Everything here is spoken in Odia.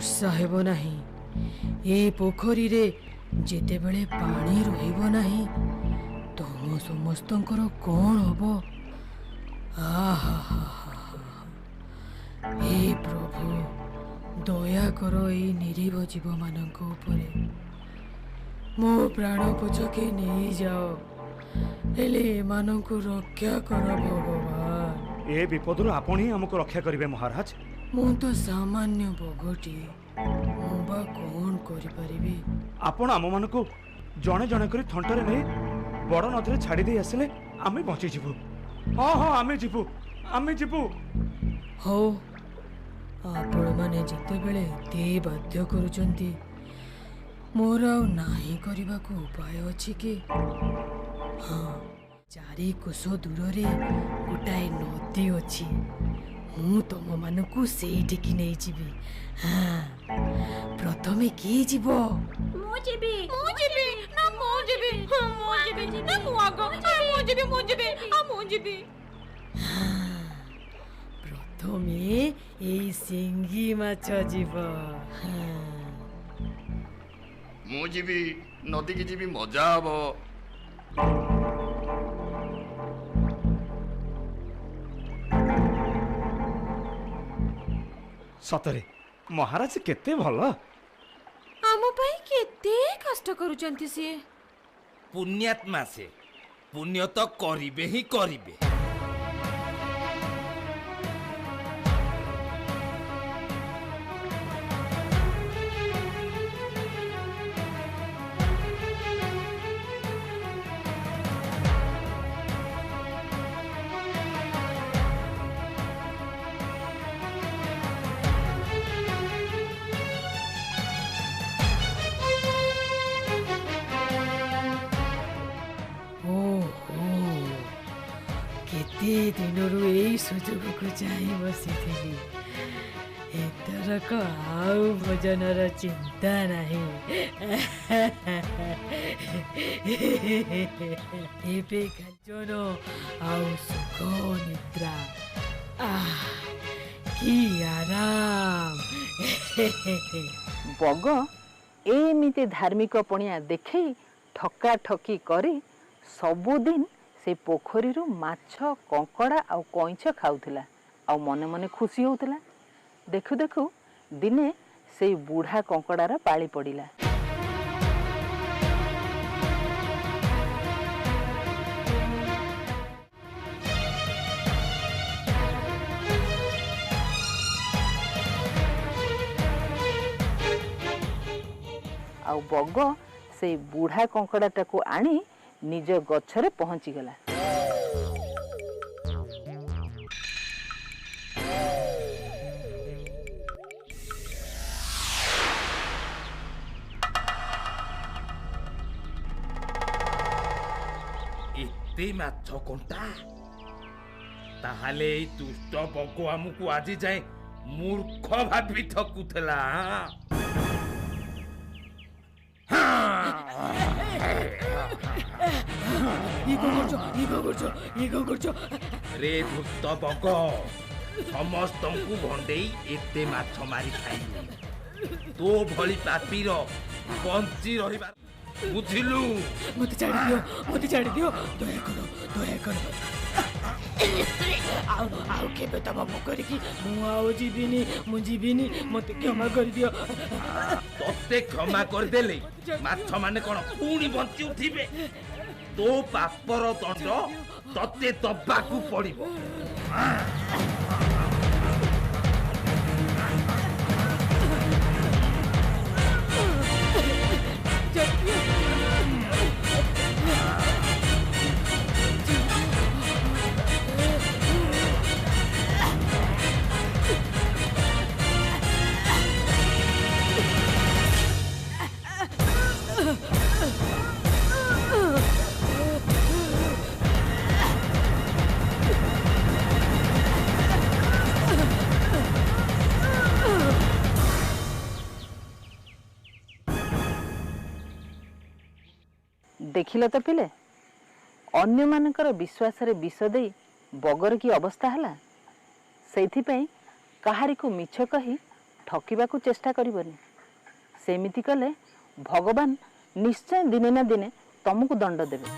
ବର୍ଷା ହେବ ନାହିଁ, ଏ ପୋଖରୀରେ ଯେତେବେଳେ ପାଣି ରହିବ ନାହିଁ, ତମ ସମସ୍ତଙ୍କର କ'ଣ ହବ? ଆହା, ହେ ପ୍ରଭୁ, ଦୟା କର ଏଇ ନିରୀହ ଜୀବମାନଙ୍କ ଉପରେ। ମୋ ପ୍ରାଣ ପଛକେ ନେଇଯାଅ, ହେଲେ ଏମାନଙ୍କୁ ରକ୍ଷା କର ଭଗବାନ। ଏ ବିପଦରୁ ଆପଣ ହିଁ ଆମକୁ ରକ୍ଷା କରିବେ ମହାରାଜ। ମୁଁ ତ ସାମାନ୍ୟ ବଗଟିଏ, ମୁଁ ବା କ'ଣ କରିପାରିବି? ଆପଣ ଆମମାନଙ୍କୁ ଜଣେ ଜଣେ କରି ଥଣ୍ଟରେ ନେଇ ବଡ଼ ନଦୀରେ ଛାଡ଼ି ଦେଇ ଆସିଲେ ଆମେ ବଞ୍ଚିଯିବୁ। ହଁ ହଁ, ଆମେ ଯିବୁ, ଆମେ ଯିବୁ। ହଉ, ଆପଣମାନେ ଯେତେବେଳେ ଏତେ ବାଧ୍ୟ କରୁଛନ୍ତି, ମୋର ଆଉ ନାହିଁ କରିବାକୁ ଉପାୟ ଅଛି କି? ହଁ, 4 କୋଶ ଦୂରରେ ଗୋଟାଏ ନଦୀ ଅଛି, ମୁଁ ତମମାନଙ୍କୁ ସେଇଠିକି ନେଇଯିବି। ହଁ, ପ୍ରଥମେ କିଏ ଯିବ? ମୁଁ ଯିବି, ମୁଁ ଯିବି। ନା, ମୁଁ ଯିବି। ହଁ, ମୁଁ ଯିବି। ନା, ମୁଁ ଆଗ। ମୁଁ ଯିବି, ମୁଁ ଯିବି, ମୁଁ ଯିବି। ପ୍ରଥମେ ଏଇ ଶିଙ୍ଗି ମାଛ ଯିବ। ମୁଁ ଯିବି, ନଦୀକି ଯିବି, ମଜା ହବ। ସତରେ ମହାରାଜ କେତେ ଭଲ, ଆମ ପାଇଁ କେତେ କଷ୍ଟ କରୁଛନ୍ତି ସିଏ। ପୁଣ୍ୟାତ୍ମା ସେ, ପୁଣ୍ୟ ତ କରିବେ ହିଁ କରିବେ। କେତେ ଦିନରୁ ଏଇ ସୁଯୋଗକୁ ଚାହିଁ ବସିଥିଲି। ଏଥରକ ଆଉ ଭୋଜନର ଚିନ୍ତା ନାହିଁ। ଏବେ ଭୋଜନ ଆଉ ସୁଖ ନିଦ୍ରା, କି ଆରାମ! ବଗ ଏମିତି ଧାର୍ମିକ ପଣିଆ ଦେଖେଇ ଠକା ଠକି କରି ସବୁଦିନ ସେ ପୋଖରୀରୁ ମାଛ, କଙ୍କଡ଼ା ଆଉ କଇଁଛ ଖାଉଥିଲା ଆଉ ମନେ ମନେ ଖୁସି ହେଉଥିଲା। ଦେଖୁ ଦେଖୁ ଦିନେ ସେଇ ବୁଢ଼ା କଙ୍କଡ଼ାର ପାଳି ପଡ଼ିଲା। ଆଉ ବଗ ସେଇ ବୁଢ଼ା କଙ୍କଡ଼ାଟାକୁ ଆଣି ନିଜ ଗଛରେ ପହଞ୍ଚିଗଲା। ଏତେ ମାଛ କଣ୍ଟା! ତାହେଲେ ଏଇ ଦୁଷ୍ଟ ବଗ ଆମକୁ ଆଜି ଯାଏଁ ମୂର୍ଖ ଭାବି ଠକୁଥିଲା। ରେ ଧୂର୍ତ୍ତ ବଗ, ସମସ୍ତଙ୍କୁ ଭଣ୍ଡେଇ ଏତେ ମାଛ ମାରି ଖାଇଲୁ। ତୋ ଭଳି ପାପିର ବଞ୍ଚି ରହିବା, ବୁଝିଲୁ? ମୋତେ ଛାଡ଼ିଦିଅ, ମୋତେ ଛାଡ଼ିଦିଅ, ଦୟା କର, ଦୟା କର। ଆଉ ଆଉ କେବେ ତମ ପୋଖରୀକି ମୁଁ ଆଉ ଯିବିନି, ମୁଁ ଯିବିନି, ମୋତେ କ୍ଷମା କରିଦିଅ। ତତେ କ୍ଷମା କରିଦେଲେ ମାଛ ମାନେ କଣ ପୁଣି ବଞ୍ଚି ଉଠିବେ? ତୋ ପାପର ଦଣ୍ଡ ତତେ ଦବାକୁ ପଡିବ। ଦେଖିଲ ତ ପିଲେ, ଅନ୍ୟମାନଙ୍କର ବିଶ୍ୱାସରେ ବିଷ ଦେଇ ବଗର କି ଅବସ୍ଥା ହେଲା। ସେଇଥିପାଇଁ କାହାରିକୁ ମିଛ କହି ଠକିବାକୁ ଚେଷ୍ଟା କରିବନି। ସେମିତି କଲେ ଭଗବାନ ନିଶ୍ଚୟ ଦିନେ ନା ଦିନେ ତମକୁ ଦଣ୍ଡ ଦେବେ।